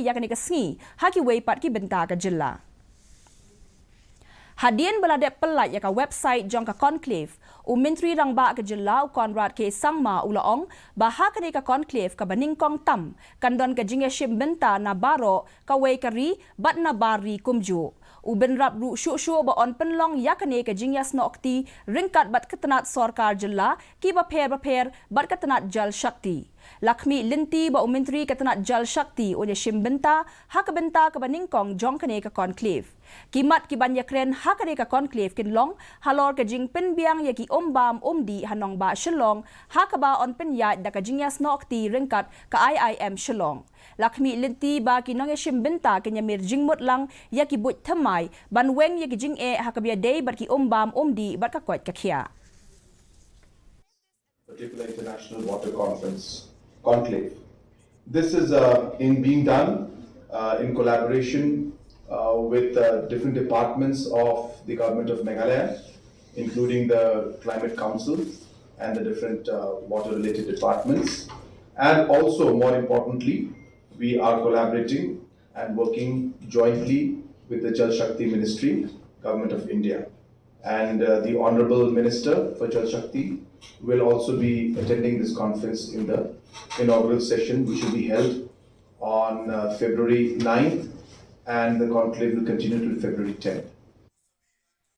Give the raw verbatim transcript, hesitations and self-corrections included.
ïa kane ka sngi ha kiwei pat ki bynta ka jylla. Hadien ba la dep pyllait ïa ka website jong ka Conclave, u Myntri Rangbah ka jylla u Conrad K Sangma u la ong ba ha kane ka Conclave kaba nyngkong tam kan don ka jingïashim bynta na baroh kawei ka ri bad na bar ri kumjuh. U bynrap ruh shuh shuh ba yn pynlong ïa kane ka jingïasnoh kti ryngkat bad ka tnat sorkar jylla kiba pher bapher bad ka tnat Jal Shakti. La khmih lynti ba u Myntri ka tnat Jal Shakti un ïashim bynta ha ka bynta kaba nyngkong jong kane ka Conclave. Ki mat kiban ïakren ha kane ka Conclave kin long halor ka jingpynbiang ïa ki um bam um dih ha nongbah Shillong, ha kaba yn pynïaid da ka jingïasnoh kti ryngkat ka I I M Shillong. La khmih lynti ba ki nongïashim bynta kin ïamir jingmut lang ïa ki buit thymmai ban weng ïa ki jingeh ha kaba ïadei bad ki um bam um dih bad ka koit ka khiah. Particular International Water Conference Conclave. This is uh, in being done uh, in collaboration uh, with uh, different departments of the government of Meghalaya, including the Climate Council and the different uh, water-related departments. And also, more importantly, we are collaborating and working jointly with the Jal Shakti Ministry, Government of India. And uh, the Honorable Minister for Jal Shakti will also be attending this conference in the inaugural session, which will be held on uh, February ninth, and the conclave will continue till February tenth.